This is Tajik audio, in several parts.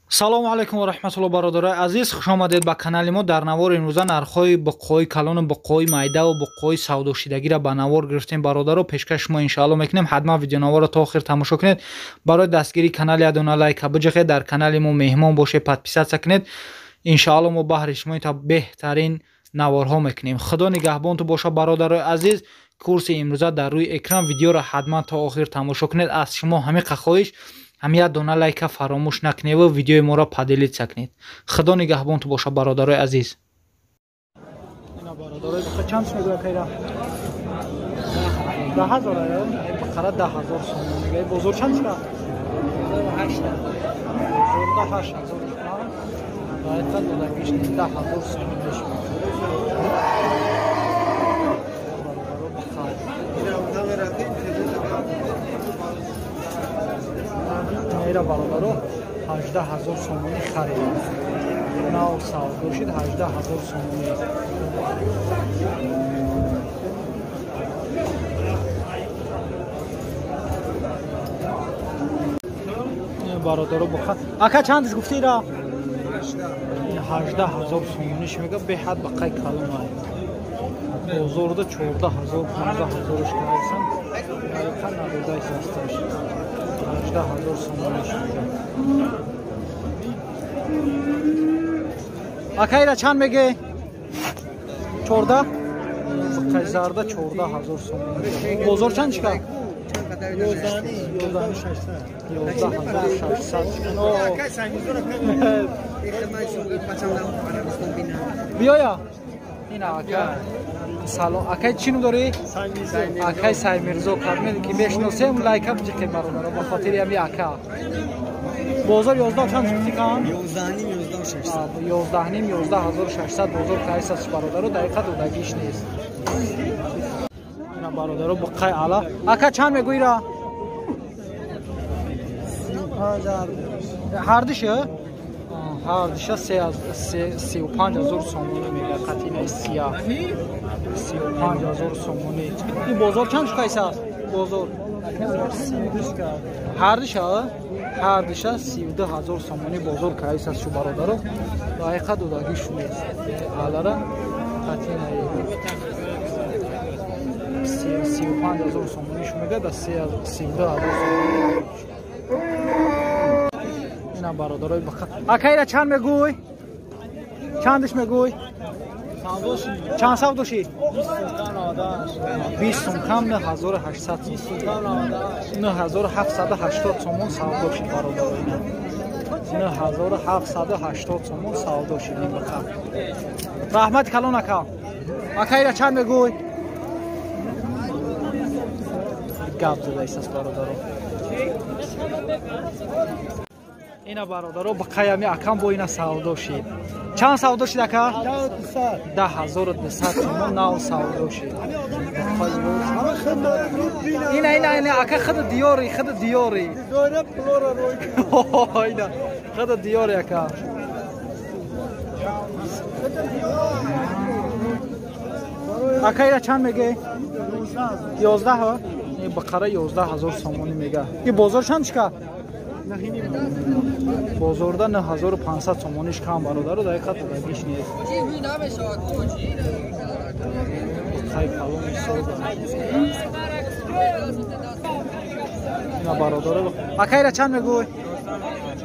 Салому алайкум ва раҳматуллоҳ, бародарои азиз, хуш омадед ба канали мо. Дар навори имрӯза нархҳои буққои калону буққои майда ва буққои савдошидагиро ба навор гирифтем, бародаро, пешкаш шумо иншоалло мекунем. Ҳатман видеонаворро то охир тамошо кунед. Барои дастгирии канали ядона лайка биҷахед, дар канали мо меҳмон бошед, подписаться кунед. Иншоалло мо баҳри шумо та беҳтарин наворҳо мекунем. Худо нигаҳбонту боша, бародарои азиз. Курси имрӯза дар рӯи экран, видеоро ҳатман то охир тамошо кунед. Аз шумо ҳамиқа хоҳиш, ҳам як дона лайка фаромӯш накунед ва видеои моро поделиться кунед. Худо нигаҳбонту боша, бародарои азиз. Чанд мегӯя кайра? 10 000 бақара 10 000 сомон мегӯя. Бозор чанд шуда? Бозорда 8000 дақиқа додагиш нест, 10 000 сомон мешавад. Бародаро, бақара ира, бародаро, 18 000 сомонӣ харид, нав савдо шид, 18 000 сомонӣ. Бародаро, буқа ака чандиш гуфти ира? 18 000 сомониш мега. Беҳад бақай калонай. Бозорда 14 000, 15 000-ш кардасан, надодай састаш. 18 000 сомониш мега. Ака, ира чанд меге? 14 бақай зарда 14 000 сомонӣ. Бозор чанд шика? 11 600. Биёя ина, ака, салом, акай, чӣ ном дорӣ? Акай Саймирзо. Кардмен ки мешиносем, лайка биҷиқем, бародаро, ба хотири ҳами ака. Бозор 11 чанд гуфти кан? 11,5, 11 600 бозор кайсас, бародаро, дақиқа додагиш нест. Ина, бародаро, буққай ала. Ака, чанд мегӯира? Ҳардиша? Ҳардиша 35 000 сомонӣ мега. Қатинаи сия 35 000 сомонӣ. Ин бозор чанд шукайса аст? Бозор ҳардиша, ҳардиша 32 000 сомонӣ бозор кайса шу, бародаро, дақиқа додагиш нест. Алара қатинаи 35 000 сомонӣ шу мега, да 32 000 сомонӣ. Ина, бародарои, бақа. Ака, ира чанд мегӯй? Чандиш мегӯй? Чанд савдо шид? 20 сум кам, 9800, 9780 сомон савдо шид, бародаро. Ина, 9780 сомон савдо шид ин бақа. Раҳмати калон, ака. Ака, ира чанд мегӯй? Гап задаистаст, бародаро. Ина, бародаро, бақаями акам бо ина савдо шид. Чанд савдо шид, ака? 10 200 сомон нав савдо шид. Ина, ина, ина, ака, худ диёри, худ диёри, ина худ диёри, ака. Ака, ира чанд меге? 11 бақара 11 000 сомонӣ мега. И бозор чанд шика? Бозорда 9500 сомониш кам, бародаро, дақиқа додагиш нест. Хай, калони соза. Ина, бародаро, ака, ира чанд мегӯй?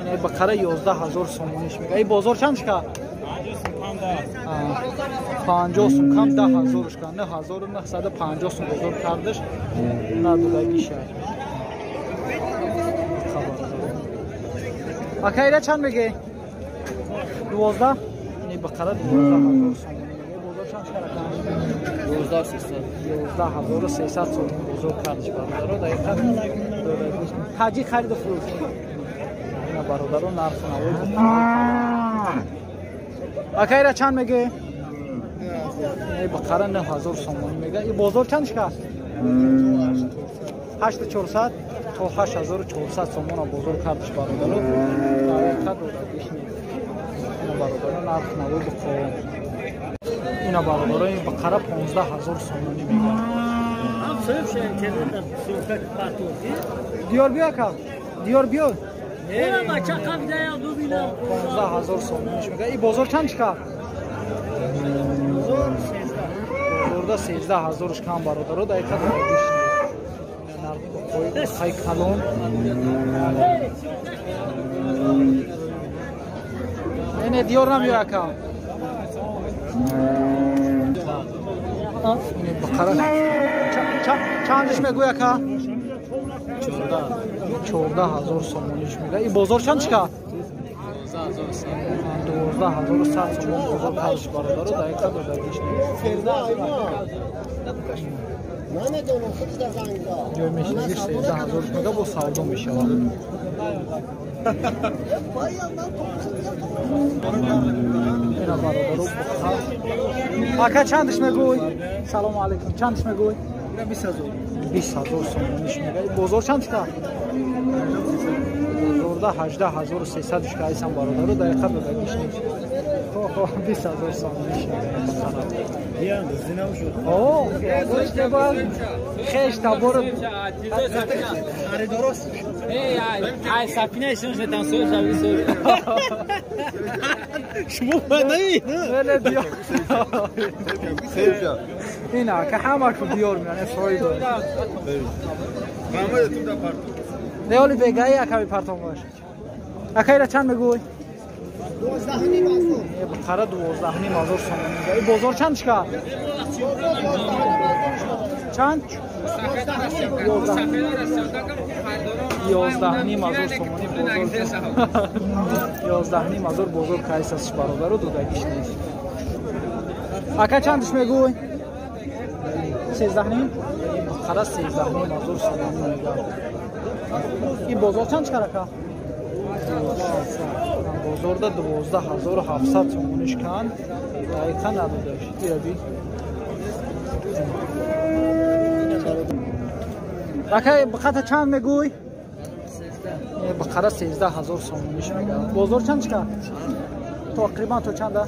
Ина бақара 11 000 сомониш мега. И бозор чанд шика? 50 сум кам, 10 000 шка, 9950 сум бозор кардаш, надодагиша. Ака, ира чанд меге? 12. Не, бақара 12 000 сомонӣ меге. Бозор чанд шуд, ака? 11 300 сомон бозор кардиш, бародаро, дақиқа таҷи хариду фурӯш. Ина, бародаро, нарху навои. Ака, ира чанд меге? Бақара 9000 сомонӣ мега. И бозор чанд шуд? 8400 то 8400 сомона бозор кардиш, бародаро, дақиқа додагиш нест. Ина, бародаро, нарх навои буқо. Ина, бародаро, ин бақара 15 000 сомонӣ мега. Диёр биё, ака, диёр биё. 15000 сомониш мега. И бозор чанд чикар? Бозорда 13000 кам бародаро дақиқа додагиш нест. Нархи калон. Не диёр намеояд ака. Бақара чандиш мегӯй ака? 14000 сомониш мега. И бозор чанд чикар? 12100 сомон бозор кардиш бародаро дақиқа додагиш нест. Ҷой мешинагиш 13000 мега бо савдо мешавад. Ина бародаро ака чандиш мегӯй? Салому алейкум. Чандиш мегӯй? 20000. 20000 сомониш мега. Бозор чанд чикар? Бозорда 18300 чикар айсан бародаро дақиқа додагиш нест. Хо 20000 сомониш мега. Хеш табор. Ина ка ҳамашу диёр меян фоида. Не оли бегаи ака бипартон бош. Ака ира чанд мегӯй? 12,5 бақара 12,5 сомонӣ. Бозор чанд чикар? Чанд? 11,5 сомонӣ бозор. 11,5 бозор кайс аст бародаро додагиш нест. Ака чандиш мегӯй? 13,5? Бақара 13,5 сомонӣ мегӯяд. Ин бозор чанд чикар ака? Бозорда 12700 сомониш кан дақиқа надодаш. Ираби ака бақата чанд мегӯй? Бақара 13000 сомониш мегӯяд. Бозор чанд чикар? Тақрибан то чанда?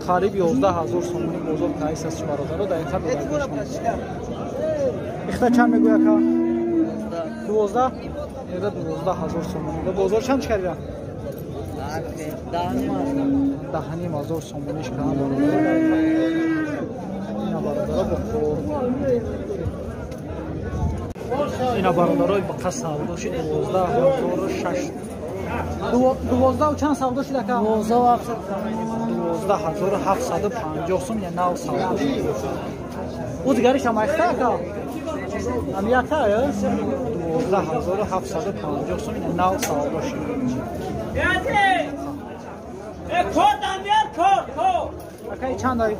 Қариб 11000 сомонӣ бозор кайс аст бародаро дақиқа додагиш. Ихта чанд мегӯй ака? 12? Еда 12000 сомонӣ. Бозор чанд чикар? 10,5 сомониш кан бародаро. Ина бародаро бо ина бародаро бо савдо шуд 12600. 12 чанд савдо шуд ака? 12750 сом я нав савдо шуд. Ӯ дигариш ҳам айхта ака? Ам якта 12750 сом ина нав савдо шуд. Ака чанд дорид?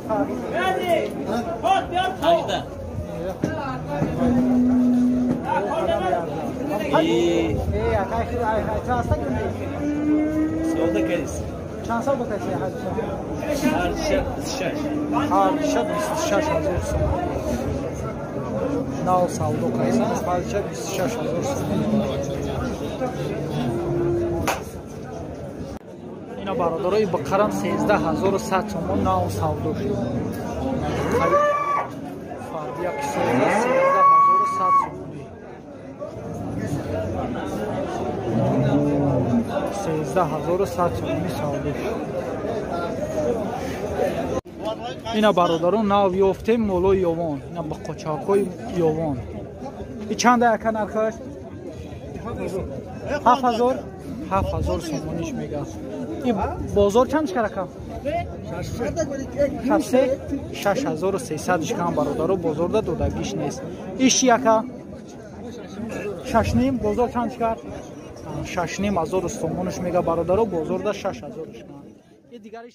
Чанд савдо кардӣ? Ҳарча 26000 сомон. Нав савдо кардам, ҳарча 26000 сомон. Ина бародарои бақарам 13100 сомон нав савдо шуд. Фардия кисода 13100 сомонӣ. 13100 сомонӣ савдо шуд. Ина бародарон нав ёфтем молои ёвон, ина ба қочақҳои ёвон. И чанда ака нархаш? 7000. 7000 сомониш мега. И бозор чанд чикар ака? 6300 шикан бародаро бозорда додагиш нест. Иш яка 6,5 бозор чанд чикар? 6,5 сомониш мега бародаро бозорда 6000 шикан. И дигариш